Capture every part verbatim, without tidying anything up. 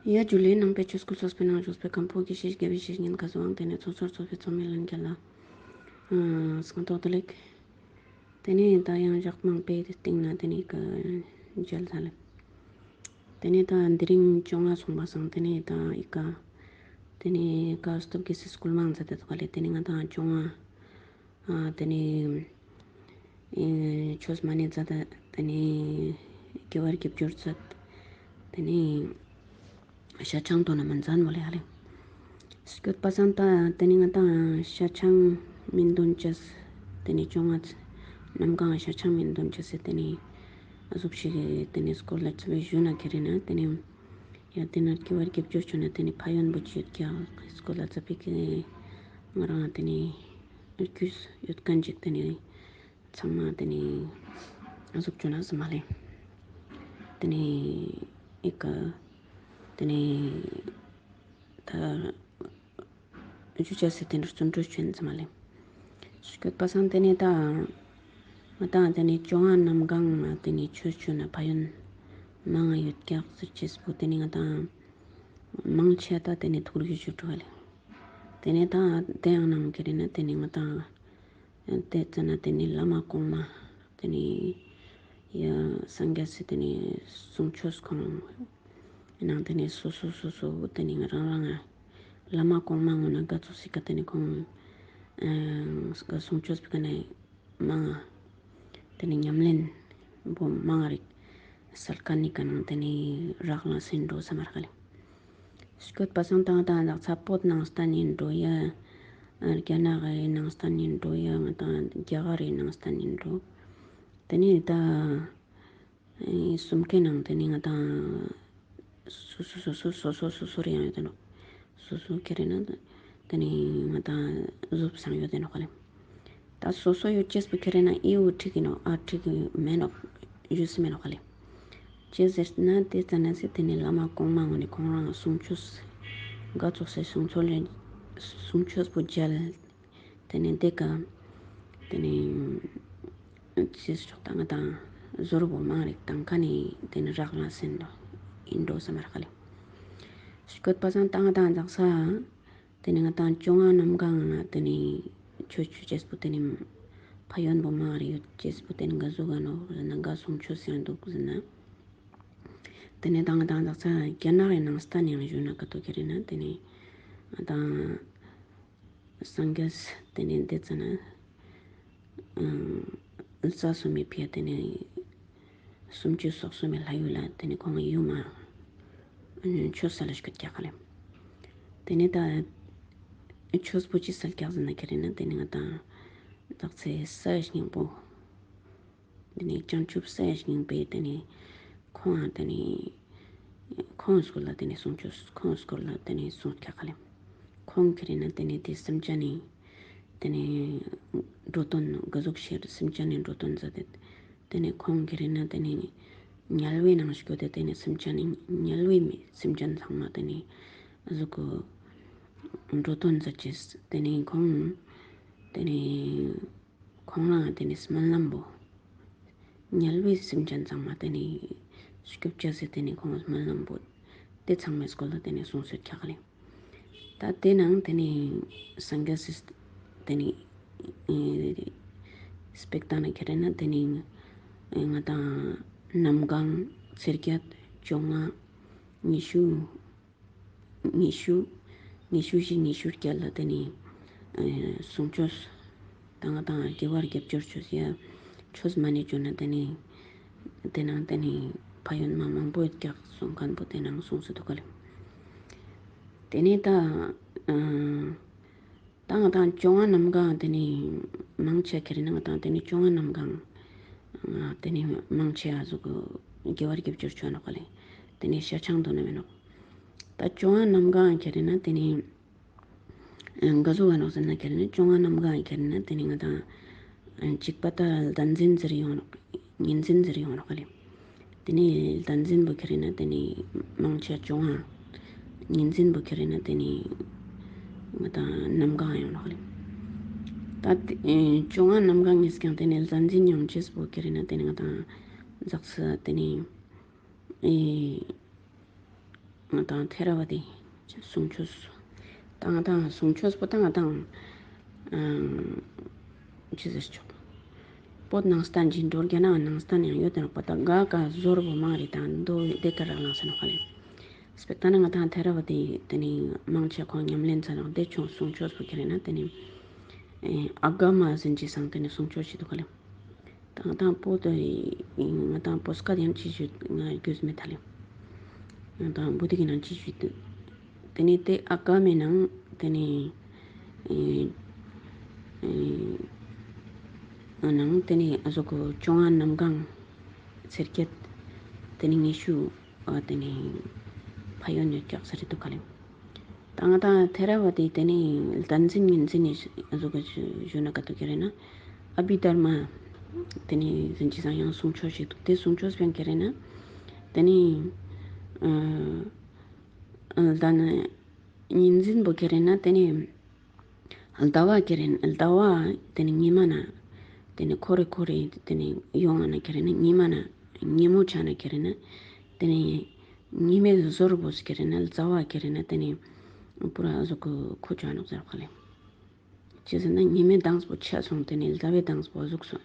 ཡ་ཇུ་ལེ། ནང་པའི་ཆོས་སྐུལ་ཚོགས་པའི་ནང་བཞུགས་པའི་ཁམས་པའི་དགེ་བཤེས་དགེ་བའི་བཤེས་གཉེན་ག་ཟུག་དང་དེ་ནས་ཚོགས་ཟུར་ཚོགས་པའི་ཚོགས་མི་ལྷན་རྒྱས་ལ་སྔ་ཏོག་བདེ་ལེགས། དེ་ནས་ད་ཡང་ཞག་མང་པོའི་སྟེང་ན་དེ་ནས་ཀ་མཇལ་ཚར་ལེ། དེ་ནས་ད་དེ་རིང་བཅོ་ལྔ་སོང་པ་སང་དེ་ནས་ད་ཨི་ཀ་དེ་ནས་ཀ་སྟོབས་རྒྱལ་སྲས་སྐུལ་མ་མཛད་དེ་འདུག་ག་ལེ། དེ་ནས་ང་ད་བཅོ་ལྔ་ཨ་དེ་ནས་ཨེ་ཆོས་མ་ཎི་མཛད་དེ་དེ་ནས་དགེ་བ་དགེ་སྦྱོར་མཛད། དེ་ནས་ཤ་ཆང་འདོན་ན་མ་མཛད་མོ་ལེ་ཧ་ལེ། སྐྱོད་པ་སང་ད་དེ་ནས་ང་ད་ཤ་ཆང་མི་འདོན་ཅེས། དེ་ནས་བཅོ་ལྔ་ནམ་གང་ཤ་ཆང་མི་འདོན་ཅེས་སི་དེ་ནས་ཨ་ཟུག་ཞིག་དེ་ནས་སྐོར་ལ་ཚུལ་ཞུ་ན་ཁེ་རེ་ན་དེ་ནས་ཡ་དེ་ན་དགེ་བ་དགེ་སྦྱོར་བཅོ་ན་དེ་ནས་ཕན་ཡོན་པོ་ཅི་ཡོད་ཀྱག་སྐོར་ལ་ཚ་པིག་ང་རང་དེ་ནས་རྒྱུས་ཡོད་མཁན་ཅིག་དེ་ནས་ཚང་མ་དེ་ནས་ཨ་ཟུག་བཅོ་ན་ཟེར་མ་ལེ། དེ་ནས་ཨི་ཀ་དེ་ནས་ད་ཞུ་ཅེས་སི་དེ་ནས་བརྩོན་འགྲུས་བཅོ་ན་ཟེར་མ་ལེ། སྐྱོད་པ་སང་དེ་ནས་ད་ང་ད་དེ་ནས་བཅོ་ལྔ་ནམ་གང་ང་དེ་ནས་ཆོས་བཅོ་ན་ཕན་ཡོན་མང་ང་ཡོད་ཀྱག་ཟེར་ཅེས་པོ་དེ་ནས་ང་ད་མང་ཆེ་ད་དེ་ནས་ཐུགས་རྒྱུས་ཅོ་འགྲོ་བ་ལེ། དེ་ནས་ད་དེ་ཡང་ནང་ཁེ་རེ་ན་དེ་ནས་ང་ད་དེ་ཙ་ན་དེ་ནས་བླ་མ་གོང་མ་དེ་ནས་ཡ་སངས་རྒྱས་སི་དེ་ནས་གསུང་ཆོས་ཁོང་ནང་དེ་ནས་སོ་སོ་སོ་སོ་དེ་ནས་ང་རང་རང་ང་བླ་མ་གོང་མ་ངོ་ན་ག་ཚོགས་སི་ཀ་དེ་ནས་ཁོང་ཨ་གསུང་ཆོས་པི་ཀ་ནས་མང་ང་དེ་ནས་ཉམས་ལེན་པོ་མང་ང་རིག་སལ་ཀ་ནི་ཀ་ནང་དེ་ནས་རག་ལས་སེ་འགྲོ་ས་མ་རག་ལེ། སྐྱོད་པ་སང་ད་ང་ད་ནག་ཚ་བོད་ནང་སྟན་ནི་འགྲོ་ཡ། རྒྱ་ནག་གི་ནང་སྟན་ནི་འགྲོ་ཡ། ང་ད་རྒྱ་གར་རི་ནང་སྟན་ནི་འགྲོ། དེ་ནས་ད་གསུམ་ཀའི་ནང་དེ་ནས་ང་ད་སོ་སོ་སོ་སོ་སོ་སོ་སོ་རེ་ཡང་ཡོད་དེ་ནོག། སོ་སོ་ཁེ་རེ་ན་དེ་ནས་ང་ད་ཟུབ་སང་ཡོད་དེ་ནོག་ལེ། ད་སོ་སོ་ཡོད་ཅེས་པོ་ཁེ་རེ་ན་ཨི་བོ་ཁྲིག་གི་ནོག་ཨ་ཁྲིག་གི་མེད་ནོག་ཡོད་སི་མེད་ནོག་ལེ། ཅི་ཟེར་ན་དེ་ཙ་ན་སི་དེ་ནས་བླ་མ་གོང་མ་ངོ་ནས་ཁོང་རང་གསུང་ཆོས་ག་ཚོགས་སེ་གསུང་ཆོས་ལེ་གསུང་ཆོས་པོ་མཇལ། དེ་ནས་དེ་ཀ་དེ་ནས་ཅི་ཟེར་ཆོག་ད་ང་ད་ཟོར་བོ་མང་རིག་དང་ཁ་ནས་དེ་ནས་རག་ལས་སེ་འགྲོ་ཡིན་འགྲོ་ས་མ་རག་ལེ། སྐྱོད་པ་སང་ད་ང་ད་འཛག་ས། དེ་ནས་ང་ད་བཅོ་ལྔ་ནམ་གང་ང་དེ་ནས་ཆོས་ཆོས་ཅེས་པོ་དེ་ནས་ཕན་ཡོན་པོ་མང་རེ་ཡོད་ཅེས་པོ་དེ་ནས་ག་ཟུག་ག་ནོག་ཟེར་ན་ག་གསུང་ཆོས་ཡང་འདུག་ཟེར་ན། དེ་ནས་ད་ང་ད་འཛག་ས་རྒྱ་ནག་རི་ནང་སྟན་ཡང་ཞུ་ན་ག་ཏོ་ཁེ་རེ་ན་དེ་ནས་ང་ད་སངས་རྒྱས་དེ་ནས་དེ་ཙ་ན་ཨ་ལ་ས་སོ་མའི་ཕི་ཡ་དེ་ནས་སུམ་ཅུ་སོ་གསུམ་མའི་ལྷ་ཡུལ་ལ་དེ་ནས་ཁོང་ཡུལ་མ་ཆོས་སལ་ལ་སྐྱོད་ཀྱག་ལེ། དེ་ནས་ད་ཆོས་པོ་ཅི་སལ་ཀྱག་ཟེར་ན་ཁེ་རེ་ན་དེ་ནས་ང་ད་དག་ཚེ་ས་ཡ་སྙིང་པོ། དེ་ནས་བྱང་ཆུབ་ས་ཡ་སྙིང་པོའི་དེ་ནས་ཁོང་དེ་ནས་ཁོང་སྐོར་ལ་དེ་ནས་གསུང་ཆོས་ཁོང་སྐོར་ལ་དེ་ནས་གསུང་ཀྱག་ལེ། ཁོང་ཁེ་རེ་ན་དེ་ནས་དེ་སེམས་ཅན་ནི་དེ་ནས་འགྲོ་དོན་ག་ཟུག་ཤེས་སེམས་ཅན་ནི་འགྲོ་དོན་མཛད་དེ། དེ་ནས་ཁོང་ཁེ་རེ་ན་དེ་ནས་དམྱལ་བའི་ནང་སྐྱོད་དེ་དེ་ནས་སེམས་ཅན་ནི་དམྱལ་བའི་མི་སེམས་ཅན་ཚང་མ་དེ་ནས་གཟུགས་ཀྱི་འགྲོ་དོན་མཛད་ཅེས་དེ་ནས་ཁོང་དེ་ནས་ཁོང་རང་དེ་ནས་སྨོན་ལམ་པོ། དམྱལ་བའི་སེམས་ཅན་ཚང་མ་དེ་ནས་སྐྱོབ་ཅེས་སི་དེ་ནས་ཁོང་སྨོན་ལམ་པོ། དེ་ཚང་མའི་སྐོར་ལ་དེ་ནས་གསུངས་སོད་ཀྱག་ལེ། ད་དེ་ནང་དེ་ནས་སངས་རྒྱས་སི་དེ་ནས་ཨེ་སྤེ་ར་ན་ཁེ་རེ་ན་དེ་ནས་ཨེ་ང་ད་གནམ་གང་ཚེས་བརྒྱད་བཅོ་ལྔ་ཉི་ཤུ། ཉི་ཤུ། ཉི་ཤུ་བཞི་ཉི་ཤུ་བརྒྱད་ལ་དེ་ནས་ཨེ་གསུང་ཆོས་དང་དང་དགེ་བ་དགེ་སྦྱོར་ཆོས་ཡ་ཆོས་མ་ཎི་བཅོ་ན་དེ་ནས་དེ་ནང་དེ་ནས་ཕན་ཡོན་མ་མང་པོ་ཡོད་ཀྱག་གསུང་མཁན་པོ་དེ་ནང་གསུངས་སུ་འདུག་ག་ལེ། དེ་ནས་ད་ཨ་ད་ང་ད་བཅོ་ལྔ་གནམ་གང་དེ་ནས་མང་ཆེ་ཁེ་རེ་ན་ང་ད་དེ་ནས་བཅོ་ལྔ་གནམ་གང་དེ་ནས་མང་ཆེ་ཨ་ཟུག་དགེ་བ་དགེ་སྦྱོར་ཆོས་ནོག་ག་ལེ། དེ་ནས་ཤ་ཆང་འདོན་ན་མེད་ནོག། ད་བཅོ་ལྔ་གནམ་གང་ཁེ་རེ་ན་དེ་ནས་ག་ཟུག་བ་ནོག་ཟེར་ན་ཁེ་རེ་ན་བཅོ་ལྔ་གནམ་གང་ཁེ་རེ་ན་དེ་ནས་ང་ད་གཅིག་པ་ད་ཟླ་འཛིན་ཟེར་ཡོང་ནོག། ཉི་འཛིན་ཟེར་ཡོང་ནོག་ག་ལེ། དེ་ནས་ཟླ་འཛིན་པོ་ཁེ་རེ་ན་དེ་ནས་མང་ཆེ་བཅོ་ལྔ། ཉི་འཛིན་པོ་ཁེ་རེ་ན་དེ་ནས་ང་ད་གནམ་གང་ཡོང་ནོག་ག་ལེ། ད་དེ་ཨེ་བཅོ་ལྔ་གནམ་གང་ངེས་ཀྱང་དེ་ནས་ཟླ་འཛིན་ཡོང་ཅེས་པོ་ཁེ་རེ་ན་དེ་ནས་ང་ད་ཟག་ས་དེ་ནས་ཨེ་ ང་དང་ཐེ་ར་བ་དི་གསུང་ཆོས་སུ་ཏང་ཏང་གསུང་ཆོས་པོ་ཏང་ཏང་ཅི་ཟེར་ཆོག་པོ་ནང་སྟན་ཅིག་འགྲོ་རྒྱ་ནག་ནང་སྟན་ཡང་ཡོད་དེ་ནོག་པ། ཏ་ག་ག་ཟོར་བོ་མང་རེ་ཏང་དོ་དེ་ཀ་རག་ལང་ས་ནོག་ཧ་ལེ། སྤེ་ཏ་ན་ང་དང་ཐེ་ར་བ་དི་ཏེ་ནེ་མང་ཆེ་ཁོང་ཉམས་ལེན་ཚ་ནོག་དེ་ཆུང་གསུང་ཆོས་པོ་ཁེ་རེ་ན་ཏེ་ནེ་ཨ་ག་མ་ཟིན་ཅི་སང་ཏེ་ནེ་གསུང་ཆོས་ཤིག་དུག་ཧ་ལེ། ཏ་ང་དང་པོ་ཏེ་ང་དང་པོ་སྐད་ཡང་ཅི་ཞུ་ང་རྒྱུས་མེད་ཐ་ལེ། ང་དང་བུ་དི་གི་ནང་ཅི་ཞུ་དུག་ཏེ་ནེ་ཏེ་ཨ་ག་མེ་ནང་ཏེ་ནེ་ཨེ་ཨེ་ནང་ཏེ་ནེ་ཨ་ཟུག་གུ་ཅོང་ཨ་གནམ་གང་ཚེར་ཀེད་ཏེ་ནེ་ཉི་ཤུ་ཨ་ཏེ་ནེ་ཕན་ཡོན་ཡོད་ཀྱག་ཟེར་དུག་ཧ་ལེ། ཏ་ང་དང་ཐེ་ར་བ་དི་ཏེ་ནེ་ལྡན་འཛིན་ཉིན་འཛིན་ནི་ཨ་ཟུག་གུ་ཞུ་ན་ཀ་དུག་ཁེ་རེ་ན་ཨ་བྷི་དྷར་མ་ཏེ་ནེ་ཟིན་ཅི་སང་ཡང་གསུང་ཆོས་ཤིག་དུག་ཏེ་གསུང་ཆོས་པེན་ཁེ་རེ་ན་ཏེ་ནེ་ཨ་ལྡན་ཉིན་འཛིན་པོ་ཁེ་རེ་ན་ཏེ་ནེ་ཟླ་བ་ཁེ་རེ་ན་ཟླ་བ་ཏེ་ནེ་ཉི་མ་ན་ཏེ་ནེ་ཁོ་རེ་ཁོ་རེ་ཏེ་ནེ་ཡོང་ང་ན་ཁེ་རེ་ན་ཉི་མ་ན་ཉི་མོ་ཆ་ན་ཁེ་རེ་ན་ཏེ་ནེ་ཉི་མའི་ཟོར་བོ་ཁེ་རེ་ན་ཟླ་བ་ཁེ་རེ་ན་ཏེ་ནེ་པུ་ར་ཨ་ཟུག་གུ་ཁོ་ཆ་ནོག་ཟེར་ཁ་ལེ། ཅི་ཟེར་ན་ཉི་མའི་མདངས་པོ་ཆ་སོང་ཏེ་ནེ་ཟླ་བའི་མདངས་པོ་ཨ་ཟུག་སོང་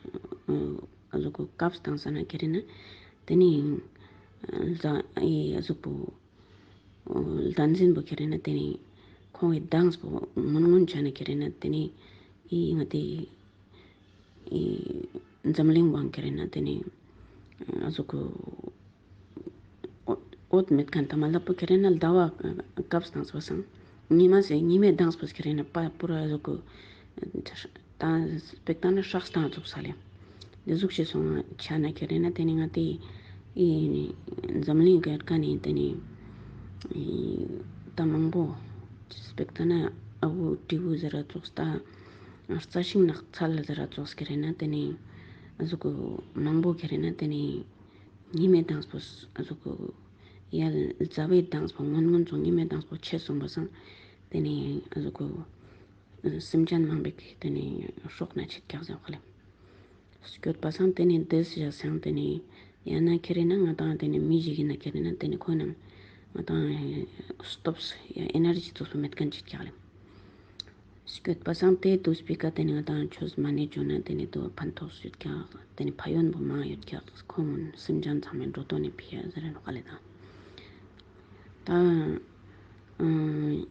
ཨ་ཟུག་གུ་ཀབ་སྟངས་ས་ན་ཁེ་རེ་ན་ཏེ་ནེ་ཟླ་ཨེ་ཨ་ཟུག་པོ་ལྡན་འཛིན་པོ་ཁེ་རེ་ན་ཏེ་ནེ་ཁོང་གི་མདངས་པོ་ངུན་ངུན་ཆ་ན་ཁེ་རེ་ན་ཏེ་ནེ་ཨི་ང་ཏི་ཨི་འཛམ་གླིང་བང་ཁེ་རེ་ན་ཏེ་ནེ་ཨ་ཟུག་གུ་འོད་འོད་མེད་ཁན་ཐ་མ་ལ་པོ་ཁེ་རེ་ན་ཟླ་བ་ཀབ་སྟངས་པ་སང་ཉི་མ་ཟེར་ཉི་མའི་མདངས་པོ་ཁེ་རེ་ན་པ་པུ་ར་ཨ་ཟུག་གུ་ཏ་སྤེ་ཏ་ན་སྲག་སྟངས་ཙུགས་ས་ལེ། འི་ཟུག་ཤེས་སོང་ཆ་ན་ཁེ་རེ་ན་ཏེ་ནེ་ང་ཏི་ཨི་འཛམ་གླིང་གི་ཀ་ནེ་ཏེ་ནེ་ཨི་ཏ་མང་པོ་སྤེ་ཏ་ན་ཨ་བུ་ཏི་བུ་ཟེར་ར་ཙུགས་ཏ་རྩྭ་ཤིང་ནགས་ཚལ་ཟེར་ར་ཙུགས་ཁེ་རེ་ན་ཏེ་ནེ་ཨ་ཟུག་གུ་མང་པོ་ཁེ་རེ་ན་ཏེ་ནེ་ཉི་མའི་མདངས་པོ་ཨ་ཟུག་གུ་ཡ་ཟླ་བའི་མདངས་པོ་ངུན་ངུན་སོང་ཉི་མའི་མདངས་པོ་ཆེ་སོང་པ་སང་ཏེ་ནེ་ཨ་ཟུག་གུ་སེམས་ཅན་མང་པོ་ཏེ་ནེ་སྲོག་ན་ཆད་ཀྱག་ཟེར་ཁ་ལེ། སྐྱོད་པ་སང་ཏེ་ནེ་དེ་ཟེར་སང་ཏེ་ནེ་ཡང་ན་ཁེ་རེ་ན་ང་དང་ཏེ་ནེ་མི་ཞིག་ཨིན་ན་ཁེ་རེ་ན་ཏེ་ནེ་ཁོ་ནང་ང་དང་སྟོབས་ཡ་ཨེ་ནར་ཇི་ཙོགས་པོ་མེད་ཁན་ཅིག་ཀྱག་ལེ། སྐྱོད་པ་སང་ཏེ་དུས་པི་ཀ་ཏེ་ནེ་ང་དང་ཆོས་མ་ནེ་ཅོ་ན་ཏེ་ནེ་དོ་ཕན་ཐོགས་ཡོད་ཀྱག་ཏེ་ནེ་ཕན་ཡོན་པོ་མང་ཡོད་ཀྱག་ཁོང་སེམས་ཅན་ཚང་མའི་འགྲོ་དོན་ནི་ཕི་ཡ་ཟེར་ར་ནོག་ལེ་ད། ཏ་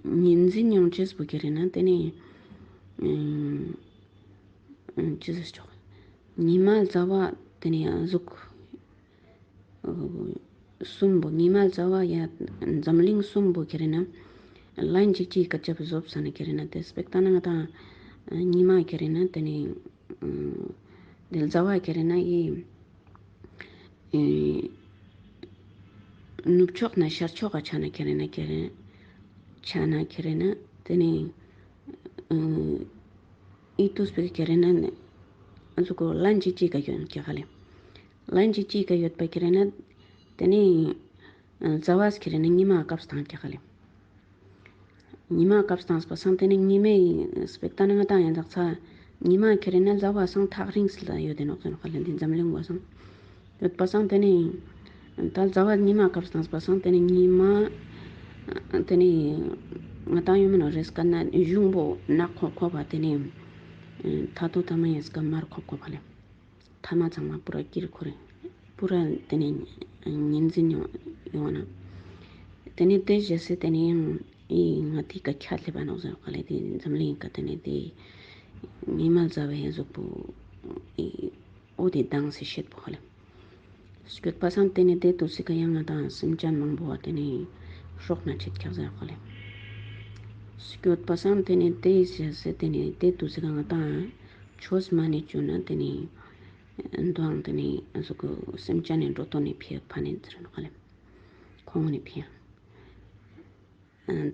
ཉིན་འཛིན་ཡོང་ཅེས་པོ་ཁེ་རེ་ན་ཏེ་ནེ་ཨ་ཅི་ཟེར་ཆོག་ཉི་མ་ཟླ་བ་ཏེ་ནེ་ཨ་ཟུག་གསུམ་པོ་ཉི་མ་ཟླ་བ་ཡ་འཛམ་གླིང་གསུམ་པོ་ཁེ་རེ་ན་ལན་ཅིག་ཅིག་ཀ་ཅབ་ཟོབ་ས་ན་ཁེ་རེ་ན་ཏེ་སྤེ་ཏ་ན་ང་དང་ཉི་མ་ཁེ་རེ་ན་ཏེ་ནེ་ཏེ་ཟླ་བ་ཁེ་རེ་ན་ཨི་ཨེ་ནུབ་ཕྱོགས་ནེ་ཤར་ཕྱོགས་ཀ་ཆ་ན་ཁེ་རེ་ན་ཁེ་རེ་ཆ་ན་ཁེ་རེ་ན་ཏེ་ནེ་ཨི་དུས་པེ་ཁེ་རེ་ན་ཨ་ཟུག་གུ་ལན་ཅིག་ཅིག་ཀ་ཡོད་ཀྱག་ལེ། ལན་ཅིག་ཅིག་ཀ་ཡོད་པ་ཁེ་རེ་ན་ཏེ་ནེ་ཟླ་བ་ཁེ་རེ་ན་ཉི་མ་ཀབ་སྟངས་ཀྱག་ལེ། ཉི་མ་ཀབ་སྟངས་པ་སང་ཏེ་ནེ་ཉི་མའི་སྤེ་ཏ་ན་ང་དང་ཡང་དག་ཚ་ཉི་མ་ཁེ་རེ་ན་ཟླ་བ་སང་ཐག་རིང་སི་ལ་ཡོད་དེ་ནོག་ཟེར་ནོག་ལེ་འདི་འཛམ་གླིང་བ་སང་ཡོད་པ་སང་ཏེ་ནེ་ཏ་ཟླ་བ་ཉི་མ་ཀབ་སྟངས་པ་སང་ཏེ་ནེ་ཉི་མ་ཏེ་ནེ་ང་དང་ཡོད་མེད་ནོག་རེས་ཀ་ན་གཞུང་པོ་ནག་ཁོ་ཁོ་བ་ཏེ་ནེ་ཐ་དོ་ཐ་མ་ཡིན་སྐ་མར་ཁོ་ཁོ་བ་ལེ། ཐ་མ་ཚང་མ་པུ་ར་ཀིར་ཁོ་རེ། པུ་ར་ཏེ་ནེ་ཉིན་འཛིན་ཡོང་ཡོང་ན། ཏེ་ནེ་ཏེ་ཞེས་སེ་ཏེ་ནེ་ཡང་ཨི་ང་ཏི་ཀ་ཁྱད་ལེབ་བ་ནོག་ཟེར་ཁ་ལེ་ཏེ་འཛམ་གླིང་ཀ་ཏེ་ནེ་ཏེ་ཉི་མ་ཟླ་བའི་ཟུག་པོ་ཨི་འོ་ཏེ་མདངས་སེ་ཤེད་པོ་ཁ་ལེ། སྐྱོད་པ་སང་ཏེ་ནེ་ཏེ་དུས་སི་ཀ་ཡང་ང་དང་སེམས་ཅན་མང་པོ་བ་ཏེ་ནེ་སྲོག་ན་ཆད་ཀྱག་ཟེར་ཁ་ལེ། སྐྱོད་པ་སང་ཏེ་ནེ་ཏེ་ཞེས་སེ་ཏེ་ནེ་ཏེ་དུས་སི་ཀ་ང་དང་ཆོས་མ་ནེ་ཅོ་ན་ཏེ་ནེ་འདུག་ཏེ་ནེ་ཨ་ཟུག་གུ་སེམས་ཅན་ནི་འགྲོ་དོན་ནི་ཕི་ཡ་ཕན་ནི་ཟེར་ནོག་ལེ། ཁོང་ནི་ཕི་ཡ།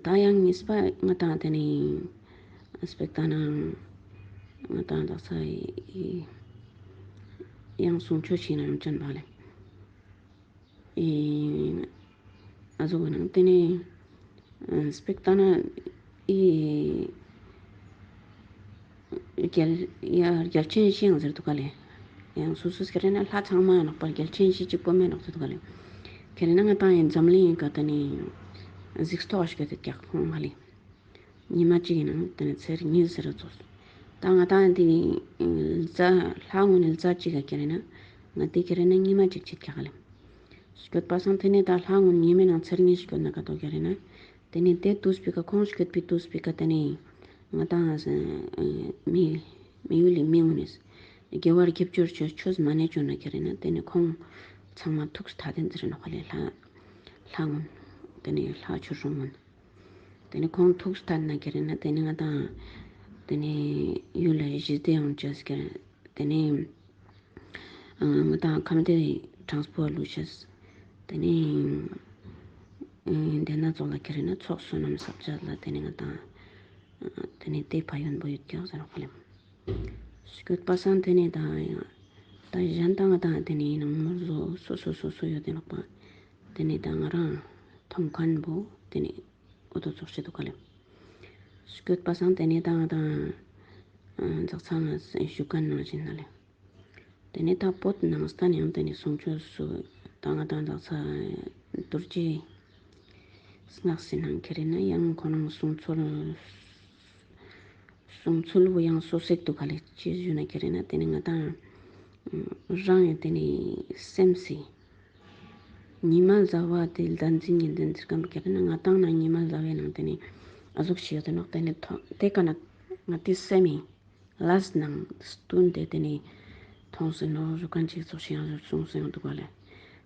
ཏ་ཡང་གཉིས་པ་ང་དང་ཏེ་ནེ་སྤེ་ཏ་ན་ང་དང་དག་ས་ཡང་གསུང་ཆོས་ཤིག་ནང་ཅན་པ་ལེ། ཨེ་ཨ་ཟུག་གུ་ནང་ཏེ་ནེ་ཨ་སྤེ་ཏ་ན་ཨི་རྒྱལ་ཡ་རྒྱལ་ཆེན་བཞི་ཡང་ཟེར་དུག་ག་ལེ། ཡང་སོ་སོ་ཁེ་རེ་ན་ལྷ་ཚང་མ་ནོག་པ་རྒྱལ་ཆེན་བཞི་གཅིག་པོ་མེད་ནོག་ཟེར་དུག་ག་ལེ། ཁེ་རེ་ན་ང་དང་ཡང་འཛམ་གླིང་ངི་ཀ་ཏེ་ནེ་ གཟིགས་རྟོག་ཞིག་ཡོད་དེ་ཀྱག་ཁོང་ཧ་ལེ། ཉི་མ་གཅིག་ཡིན་ན་དེ་ནི་ཚེར་གཉིས་ཟེར་ར་ཙོགས། ད་ང་ཏང་དེ་ནི་ལྷ་ངོ་ནི་ལ་ཙ་གཅིག་ག་ཁྱེར་ན་ང་དེ་ཁྱེར་ན་ཉི་མ་གཅིག་ཆེད་ཀྱག་ཧ་ལེ། སྐྱོད་པ་སང་དེ་ནི་ད་ལྷ་ངོ་ཉི་མའི་ནང་ཚེར་གཉིས་སྐྱོད་ན་ཀ་ཏོ་ཁྱེར་ན། དེ་ནི་དེ་དུས་པི་ཀ་ཁོང་སྐྱོད་པའི་དུས་པི་ཀ་དེ་ནི་ང་ཏང་མི་མི་ཡུལ་ལི་མི་ངོ་ནི་དགེ་བར་སྐྱབས་བཅོལ་ཆོས་ཆོས་མ་ནེ་ཆོ་ན་ཁྱེར་ན་དེ་ནི་ཁོང་ཚང་མ་ཐུགས་ཐད་དེ་ཟེར་ནོག་ཧ་ལེ། ལྷ་ལྷ་ངོ་དེ་ནི་ལྷ་ཆོས་སྲུང་ངོ་དེ་ནི་ཁོང་ཐུགས་ཐད་ན་ཁྱེར་ན་དེ་ནི་ང་ཏང་དེ་ནི་ཡུལ་ལ་ཞི་བདེ་ཡོང་ཅེས་ཁྱེར་དེ་ནི་ང་ཏང་ཁམས་བདེ་དྲང་པོ་ལུས་ཤེས། དེ་ནི་དེ་ན་ཙོགས་ལ་ཁྱེར་ན་ཚོགས་བསོད་ནམས་བསགས་ཅེས་ལ་དེ་ནི་ང་ཏང་དེ་ནི་དེ་ཕན་ཡོན་པོ་ཡོད་ཀྱག་ཟེར་ནོག་ཧ་ལེ། སྐྱོད་པ་སང་དེ་ནི་ད་ཡང་ད་གཞན་ད་ང་ཏང་དེ་ནི་ནང་མོལ་བཟོ་སོ་སོ་སོ་སོ་ཡོད་དེ་ནོག་པ། དེ་ནི་ད་ང་རང་མཐོང་མཁན་པོ་དེ་ནི་འོ་དོ་ཙོགས་ཤིག་འདུག་ག་ལེ། སྐྱོད་པ་སང་དེ་ནི་ད་ང་ཏང་ཨ་འཛག་ཚང་ང་ཞུ་མཁན་ནང་བཞིན་ན་ལེ། དེ་ནི་ད་བོད་ནང་སྟན་ཡང་དེ་ནི་གསུང་ཆོས་སུ་ད་ང་ཏང་འཛག་ཚང་རྡོ་རྗེ་སྔགས་སི་ནང་ཁྱེར་ན་ཡང་ཁོ་རང་གསུང་ཚུལ་གསུང་ཚུལ་བོ་ཡང་སོ་སོ་ཞིག་འདུག་ག་ལེ། ཅི་ཞུ་ན་ཁྱེར་ན་དེ་ནི་ང་ཏང་རང་ཡང་དེ་ནི་སེམས་སི་ཉི་མ་ཟླ་བ་དེ་ཟླ་འཛིན་ཉི་ཟླ་འཛིན་སྐམ་ཁྱེར་ན་ང་ཏང་ན་ཉི་མ་ཟླ་བའི་ནང་དེ་ནི་ཨ་ཟུག་ཤིག་ཡོད་དེ་ནོག། དེ་ནི་ཐོ་དེ་ཀ་ན་ང་ཏི་སེམས་ཡིན། ལས་ནང་བསྟུན་ཏེ་དེ་ནི་མཐོང་སེ་ནོ་རུ་གན་ཅིག་ཙོགས་ཤིག་ཡང་ཟུག་གསུངས་སེ་ཡོང་འདུག་ག་ལེ།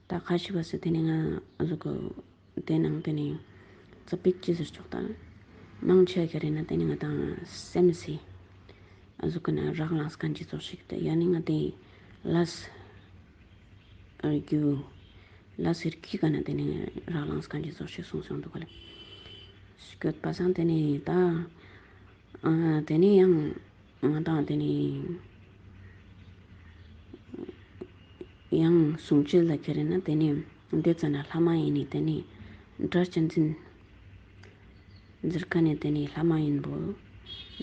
ད་ཁ་ཤི་བ་སེ་དེ་ནི་ང་ཨ་ཟུག་གི་དེ་ནང་དེ་ནི་ཙ་པིག་ཅི་ཟེར་ཆོག་ད། མང་ཆེ་ཁྱེར་ན་དེ་ནི་ང་ཏང་སེམས་སི་ཨ་ཟུག་གི་ན་རག་ལངས་གན་ཅིག་ཙོགས་ཤིག་དེ་ཡ་ནི་ང་དེ་ལས་རྒྱུ་ལས་སེར་ཁི་ག་ན་དེ་ནི་རག་ལངས་གན་ཅིག་ཙོགས་ཤིག་གསུངས་སེ་ཡོང་འདུག་ག་ལེ། སྐྱོད་པ་སང་དེ་ནི་ད། ཨ་དེ་ནི་ཡང་ང་ཏང་དེ་ནི་ཡང་གསུང་ཆོས་ལ་ཁྱེར་ན་དེ་ནི་འདི་ཙ་ན་ལྷ་མ་ཡིན་ནི་དེ་ནི་སྒྲ་གཅན་འཛིན་ཟེར་ཁན་ནི་དེ་ནི་ལྷ་མ་ཡིན་པོ་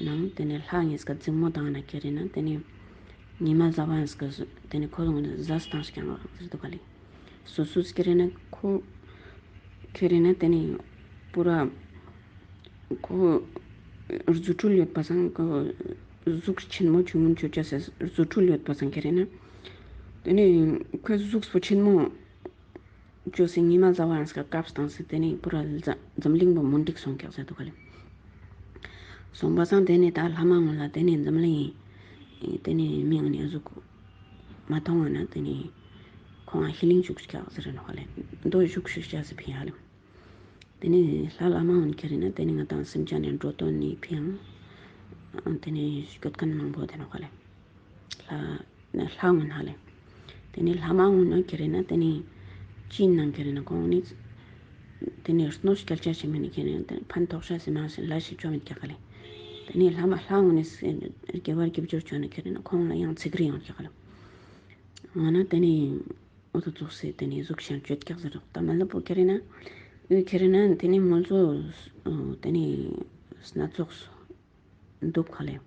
ནང་དེ་ནི་ལྷ་ངེས་ཀ་འཛིང་མོ་བཏང་ན་ཁྱེར་ན་དེ་ནི་ཉི་མ་ཟླ་བ་ངེས་ཀ་དེ་ནི་ཁོ་ལོང་ཟ་སྟངས་ཤིག་ཡང་ཟེར་འདུག་ག་ལེ། སོ་སོ་ཁྱེར་ན་ཁོ་ཁྱེར་ན་དེ་ནི་པུ་ར་ཁོ་རྫུ་འཕྲུལ་ཡོད་པ་སང་ཁོ་གཟུགས་ཆེན་མོ་ཆུང་ངུན་ཆོ་ཆ་སེ་རྫུ་འཕྲུལ་ཡོད་པ་སང་ཁྱེར་ན་དེ་ནི་ཁོའི་གཟུགས་པོ་ཆེན་མོ་ཅོས་སེ་ཉི་མ་ཟླ་བ་ཡང་སྐབས་བཏང་སེ་དེ་ནི་པུ་ར་འཛམ་གླིང་པོ་མུན་དིག་སོང་ཀྱག་ཟེར་འདུག་ག་ལེ། སོང་པ་སང་དེ་ནི་ད་ལྷ་མ་ངོ་ལ་དེ་ནི་འཛམ་གླིང་དེ་ནི་མི་ངོ་ནི་གཟུགས་མ་མཐོང་བ་ན་དེ་ནི་ཁོང་ང་ཧི་ལིང་བཅུག་ཀྱག་ཟེར་ནོག་ག་ལེ། མདོ་བཞུགས་ཤིག་བྱ་སེ་ཕི་ཡ་ལེ། དེ་ནི་ལྷ་ལྷ་མ་ངོ་ཁྱེར་ན་དེ་ནི་ང་ཏང་སེམས་ཅན་ནི་འགྲོ་དོན་ནི་ཕི་ཡང་དེ་ནི་སྐྱོད་ཁན་མང་པོ་དེ་ནོག་ག་ལེ། ལྷ་ལྷ་ངོ་ཧ་ལེ། དེ་ནི་ལྷ་མ་ངོ་ན་ཁྱེར་ན་དེ་ནི་ཅི་ནང་ཁྱེར་ན་ཁོང་ནི་དེ་ནི་གནོད་སྐྱེལ་ཆ་ཞིག་མེད་ནི་ཁྱེར་ན་དེ་ནི་ཕན་ཐོགས་ཤ་སེ་མ་སེ་ལ་ཞིག་ཅོ་མེད་ཀྱག་ག་ལེ། དེ་ནི་ལྷ་མ་ལྷ་ངོ་ནི་དགེ་བར་སྐྱབས་བཅོལ་ཅོ་ན་ཁྱེར་ན་ཁོང་ལ་ཡང་ཚིག་རེ་ཡོང་ཀྱག་ག་ལེ། ང་ན་དེ་ནི་འོ་དོ་ཙོགས་སེ་དེ་ནི་གཟུགས་ཤིག་ཡང་ཅོད་ཀྱག་ཟེར་རོག་ད་མ་ལབ་པོ་ཁྱེར་ན་འོ་ཁྱེར་ན་དེ་ནི་མོལ་ཙོ་དེ་ནི་སྣ་ཚོགས་འདུག་ག་ལེ།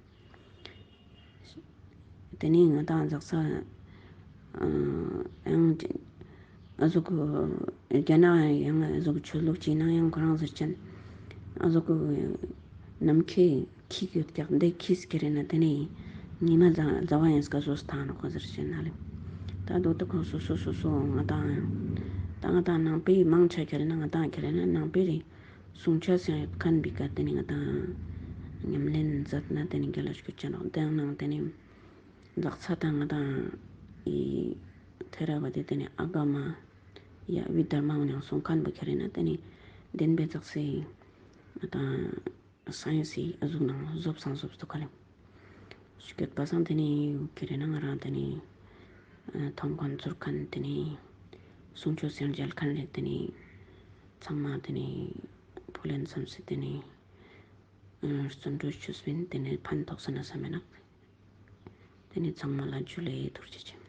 དེ་ནི་ང་ཏང་འཛག་ས་ཡང་ཨ་ཟུག་རྒྱ་ནག་ཡང་ཨ་ཟུག་ཆོས་ལུགས་ཅིག་ནང་ཡང་ཁོ་རང་ཟེར་ཅན་ཨ་ཟུག་ནམ་མཁའི་ཁྱི་ཡོད་ཀྱག་འདི་ཁྱི་ཁྱེར་ན་དེ་ནི་ཉི་མ་ཟླ་བ་ཡང་སྐ་སོ་སྟང་ནོག་ཟེར་ཅན་ན་ལེ། ད་དོ་ད་ཁོང་སོ་སོ་སོ་སོ་ང་ཏང་ད་ང་ཏང་ནང་པའི་མང་ཆེ་ཁྱེར་ན་ང་ཏང་ཁྱེར་ན་ནང་པའི་རེ་གསུང་ཆོས་སེང་ཡོད་ཁན་བི་ཀ་དེ་ནི་ང་ཏང་ཉམས་ལེན་མཛད་ན་དེ་ནི་རྒྱ་ལ་སྐྱོད་ཅན་ནོག། དེ་ནང་དེ་ནི་འཛག་ས་དང་ང་ཏང་ཨི་ཐེ་ར་བ་དེ་དེ་ནི་ཨ་ག་མ་ཡ་བི་དྷར་མ་འོ་ནང་གསུང་ཁན་བོ་ཁྱེར་ན་དེ་ནི་བདེན་པའི་འཛག་སའི་ང་ཏང་སའེན་སི་ཨ་ཟུག་ནང་བཟོབ་སང་བཟོབ་སྟོ་ག་ལེ། སྐྱོད་པ་སང་དེ་ནི་ཁྱེར་ན་ང་རང་དེ་ནི་མཐོང་ཁན་ཚོར་ཁན་དེ་ནི་གསུང་ཆོས་སེང་མཇལ་ཁན་རེ་དེ་ནི་ཚང་མ་དེ་ནི་ཕུལ་ལེན་སམ་སེ་དེ་ནི་བརྩོན་འགྲུས་ཆུ་སྤིན་དེ་ནི་ཕན་ཐོགས་ས་ན་ས་མེ་ནག། དེ་ནི་ཚང་མ་ལ་ཇུ་ལེ་ཐུགས་རྗེ་ཆེ།